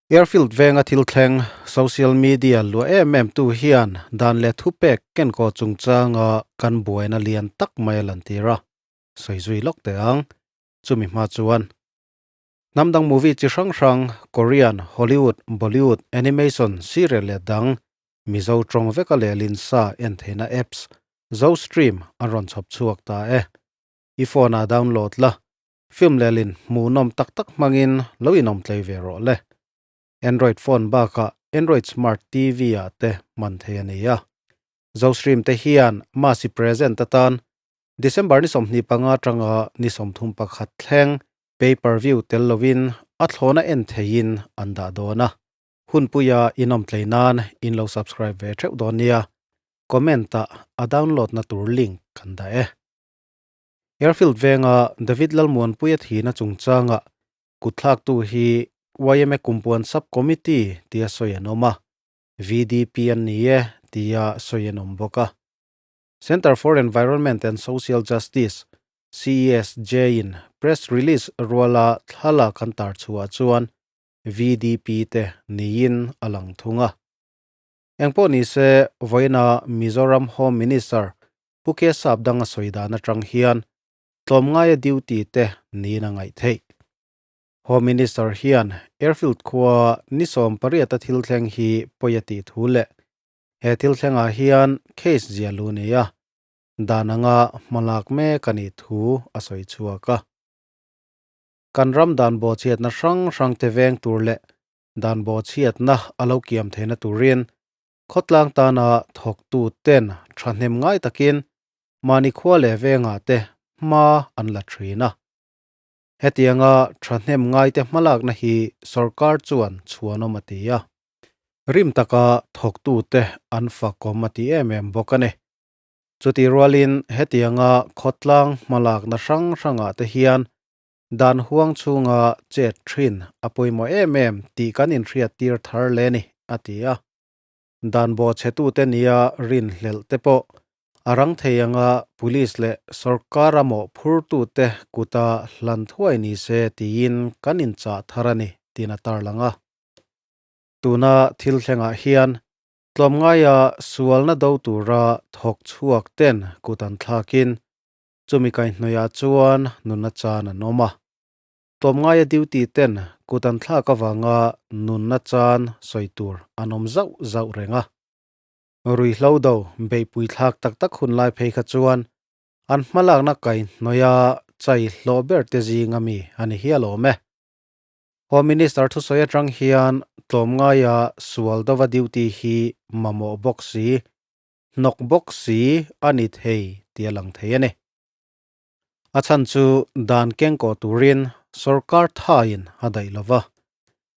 Airfield venga thil thleng social media luah em em tu hian dan leh thupek kenkawh chungchanga kan buaina lian tak mai a lantir a, sawi zui lawk teh ang. Chumi hma chuan hnam dang movie chi hrang hrang Korean, Hollywood, Bollywood, animation, serial leh dang Mizo tawng veka lehlin sa en theihna apps Zostream an rawn chhawp chhuak ta e. I phone ah download la, film lehlin hmuhnawm tak tak hmangin lo inawm tlei ve rawh le. Android phone bakah Android Smart TV ah te hman theih a ni a. Zostream te hian Masi present atan December ni 25 atanga ni 31 thleng pay per view tel lovin a thlawna en theihin an dah dawn a. Hunpuia inawm tlei nan in lo subscribe ve theuh dawn nia. Comment ah a download na tur link kan dah e. Airfield venga David Lalmuanpuia thihna chungchanga kutthlaktu hi yma Kumpuan Sub Committee tia sawi an awm a, VDP an ni e tia sawi an awm bawk a. Centre for Environment and Social Justice, CESJ, in press release ruala thlalak an tar chhuah chuan VDP te niin a lang thung a. Engpawh ni se, vawiina Mizoram Home Minister Pu Ke Sap danga sawi dan atang hian tlawmngaia duty te niin a ngaih theih. Home Minister hian Airfield khua ni 18 a thil thleng hi pawi a tih thu leh he thil thlengah hian case zia lu nei a, dan anga hmalak mek a nih thu a sawi chhuak a. Kan ram dan bawhchhiatna hrang hrang te veng tur leh dan bawhchhiatna a lo kiam theihna turin khawtlang tana thawktu ten thahnem ngai takin mahni khua leh vengah te hma an la thin a. Hetianga thahnem ngaite hmalakna hi sorkar chuan chhuanawm a ti a. Rim taka thawktute an fakawm a ti em em bawk a ni. Chutih rualin hetianga khawtlang hmalakna hrang hrangah te hian dan huang chhunga chet thin a pawimawh em em tih kan inhriat tir thar le ni, a ti a. Dan bawhchhetute nia rinhlelh te pawh a rang thei anga police leh sorkara mawhphurtute kuta hlan thuai ni se tiin kan inchah thar a ni, tiin a tarlang a. Tuna thil thlengah hian tlawmngaia sualna do tura thawk chhuak ten kut an thlakin chumi kaihhnawihah chuan nunna chan an awm a. Tlawmngaia duty ten kut an thlak avanga nunna chan sawi tur an awm zauh zauh reng a. Ruihhlo do beihpui thlak tak tak hun lai phei kha chuan an hmalakna kaihhnawia chai hlawh ber te zinga mi a ni hial awm e. Home Minister thusawi atang hian tlawmngaia sual dova duty hi mamawh bawk si, hnawk bawk si a ni thei tih a lang thei a ni. A chhan chu dan kengkawh turin sorkar thain a daih lova,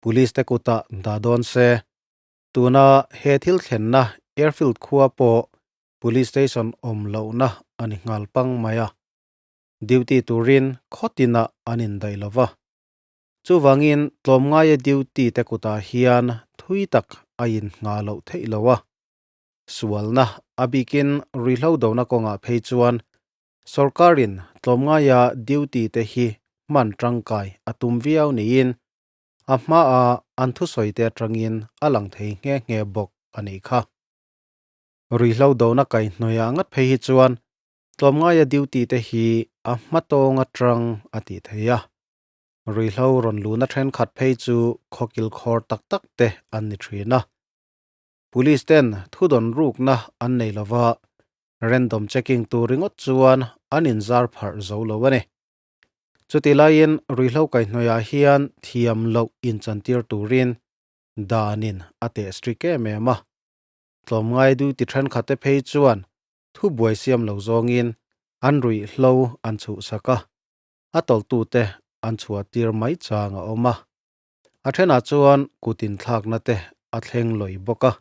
police te kutah dah dawn se. Tuna he thil thlenna airfield khua pawh police station awm lohna a ni nghal pang mai a, duty turin khawtinah an indaih lova. Chuvangin tlawmngaia duty te kutah hian thui tak a inngah loh theih lo a. Sualna a bikin ruihhlo dona kawngah phei chuan sorkarin tlawmngaia duty te hi hman tangkai a tum viau niin a hmaa an thusawi te atangin a lang thei nghe nghe bawk a nih kha. Ruihhlo dona kaihhnawihah ngat phei hi chuan tlawmngaia duty te hi a hma tawng atang a tih theih a. Ruihhlo rawn luhna thenkhat phei chu khawkil khawr tak tak te an ni thin a. Police ten thudawn rukna an nei lova, random checking tur ringawt chuan an inzar pharh zo lo a ni. Chutih laiin ruihhlo kaihhnawihah hian thiam loh inchantir turin danin a teh strict em em a. Tlawmngai duty thenkhat te phei chuan thubuai siam lo zawngin an ruihhlo an chhuhsak a, a tawlhtute an chhuahtir mai chang a awm a. A thenah chuan kut inthlakna te a thleng lawih bawk a.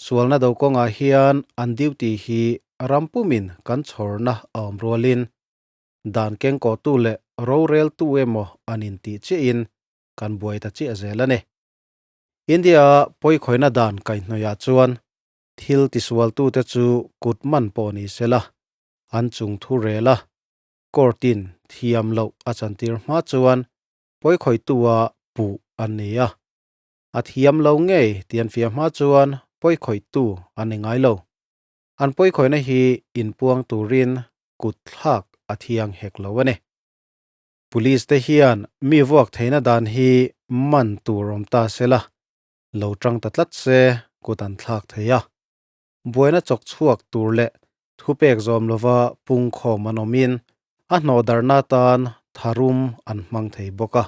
Sualna do kawngah hian an duty hi ram pumin kan chhawrna a awm rualin dan kengkawhtu leh roreltu emaw an intih chiahin kan buai ta chiah zel a ni. India-a pawikhawihna dan kaihhnawihah chuan thil tisualtute chu kut man pawh ni sela, an chung thu rel a, court-in thiam loh a chantir hma chuan pawikhawihtua puh an ni a. A thiam lo ngei tih an fiah hma chuan pawikhawihtu an ni ngai lo. An pawikhawihna hi inpuang turin kut thlak a thiang hek lo a ni. Police te hian mi vuak theihna dan hi man tur awm ta se la, lo tang ta tlat se kut an thlak thei a. Buaina chawk chhuak tur leh thupek zawm lova pungkhawm an awmin a hnawhdarhna atan tharum an hmang thei bawk a.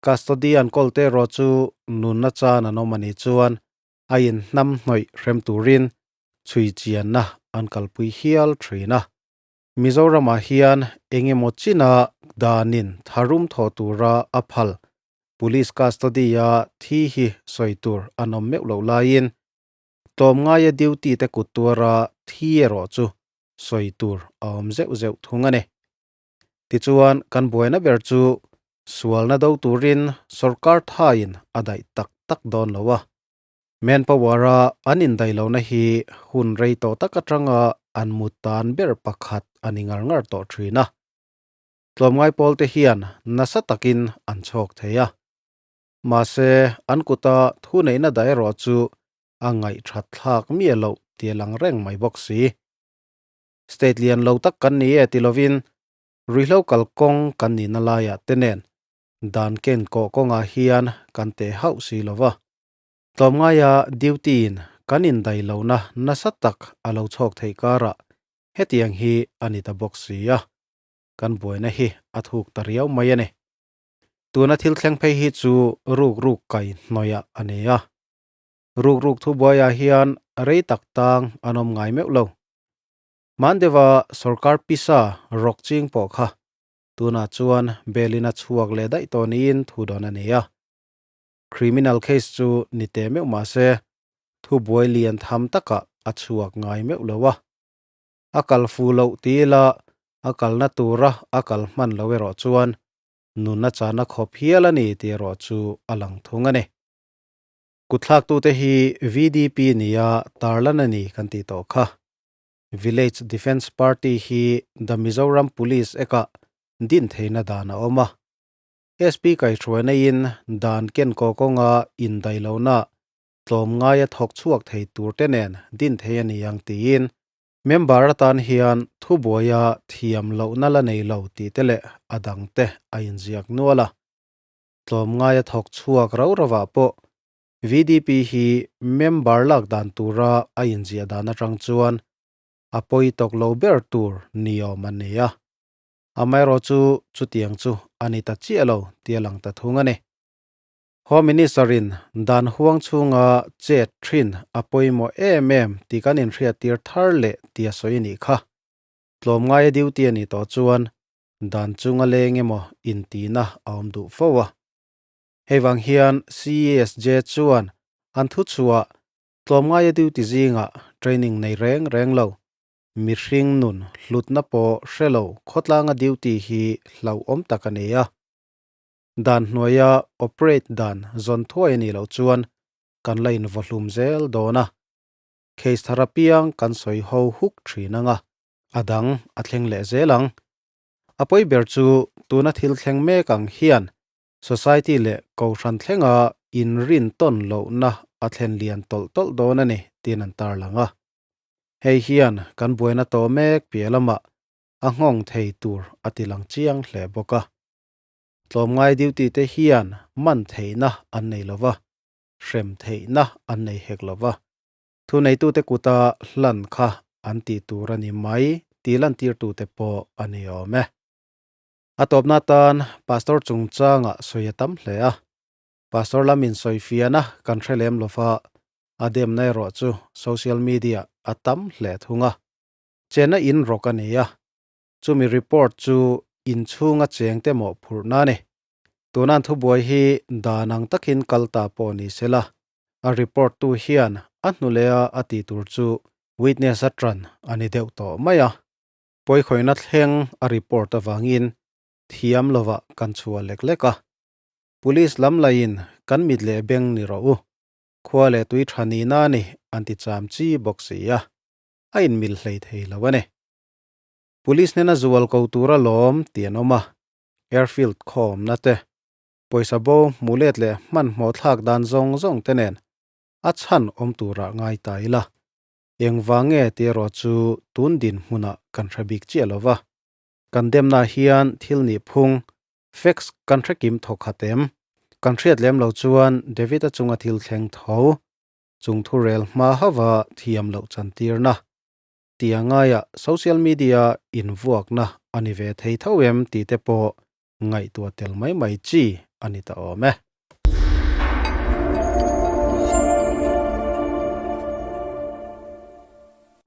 Custody an kawl te erawh chu nunna chan an awm a nih chuan a inhnam hnawih hrem turin chhui chianna an kalpui hial thin a. Mizoramah hian engemaw china danin tharum thawh tura a phal Police custody-a thi hi sawi tur an awm meuh loh laiin tlawmngaia duty te kut tuara thi erawh chu sawi tur a awm zeuh zeuh thung a ni. Tichuan kan buaina ber chu sualna do turin sorkar thain a daih tak tak dawn lo a. Manpower-a an indaih lohna hi hun rei tawh tak atanga an mut tan ber pakhat a ni ngar ngar tawh thin a. Tlawmngai pawlte hian nasa takin an chhawk thei a. Mahse, an kuta thuneihna dah erawh chu a ngaihthat thlak miah loh tih a lang reng mai bawk si. State lian lo tak kan ni e ti lovin ruihhlo kalkawng kan nihna laiah te nen dan ken kawh kawngah hian kan teh hauh si lo va. Tlawmngaia duty-in kan indaih lohna nasa tak a lo chhawk theih karah hetiang hi a ni ta bawk si a, kan buaina hi a thuk ta riau mai a ni. Tuna thil thleng phei hi chu ruk ruk kai hnawihah a ni a. Ruk ruk thubuaiah hian rei tak tang an awm ngai meuh lo. Mandeva sorkar pisa rawk ching pawh kha tunah chuan bail-in a chhuak leh daih tawh niin thu dawn a ni a. Criminal case chu ni teh meuh mah se thubuai lian tham takah a chhuak ngai meuh lo a. A kal fu loh ti ila a kalna tura a kal hman lo erawh chuan nunna chana khawp hial a ni tih erawh chu a lang thung a ni. Kutthlaktute hi VDP nia tarlan a ni kan tih tawh kha. Village Defence Party hi The Mizoram Police Act-ah din theihna dan a awm a. SP kaihhruaina-in dan kenkaw kawnga indaih lohna tlawmngaia thawk chhuak thei turte nen din thei a ni ang tiin member atan hian thubuaia thiam lohna la nei lo tih te leh a dangte a inziak nual a. Tlawmngaia thawk chhuak rau rovah pawh VDP hi member lak dan tura a inziah dan atang chuan a pawi tawk lo ber tur ni awm an ni a. Amaherawhchu chutiang chu a ni ta chiah lo tih a lang ta thung a ni. Home Minister-in dan huang chhunga chet thin a pawimawh em em tih kan inhriattir thar leh tih a sawi nih kha. Tlawmngaia duty a nih tawh chuan dan chunga leng emaw intihna a awm duh fo a. Hei vang hian CESJ chuan an thuchhuah tlawmngaia duty zingah training nei reng reng lo, mihring nun hlutna pawh hre lo khawtlanga duty hi hlauhawm tak a ni a. Dan hnuaia operate dan zawn thuai a nih loh chuan kan la invaw hlum zel dawn a. Case thar apiang kan sawi ho huk thin ang a. A dang a thleng leh zel ang. A pawi ber chu tuna thil thleng mek ang hian society leh kohhran thlenga inrin tawn lohna a thlen lian tawlh tawlh dawn a ni tiin an tarlang a. Hei hian kan buaina tawh mek piah lamah a nghawng thei tur a ti lang chiang hle bawk a. Tlawmngai duty te hian man theihna an nei lo va, hrem theihna an nei hek lo va. Thuneitute kuta hlan kha an tih tur a ni mai tih lantirtute pawh a ni awm e. A tawpna atan Pastor chungchangah sawi a tam hle a. Pastor lamin sawi fiahna kan hre lem lo va, a demna erawh chu social media a tam hle thung a. Chenna in rawk a ni a, chumi report chu inchhunga chengte mawhphurhna a ni. Tunan thubuai hi dan ang takin kal ta pawh ni sela, a report tu hian a hnu leh a a tih tur chu witness a tan a ni deuh tawh mai a. Pawikhawihna thleng a report avangin thiam lovah kan chhuah lek lek a. Police lam laiin kan mit leh beng ni rawh u, khua leh tui tha nihna a ni an ti cham chi bawk si a, a inmil hlei thei lo a ni. Police hnena zual ko tura lawm tih an awm a, airfield khawmna te. Pawisa bo hmuh let leh hmanhmawh thlak dan zawng zawng te nen a chhan awm turah ngai ta ila. Engvang nge tih erawh chu tun dinhmunah kan hre bik chiah lo va. Kan demna hian thil nih phung, facts, kan hre kim thawk khat em? Kan hriat lem lo chuan David-a chunga thil thleng tho chung thu rel hma hauva thiam loh chantirna tih a ngaiah social media invuakna a ni ve thei tho em tih te pawh ngaihtuah tel mai mai chi a ni ta awm e.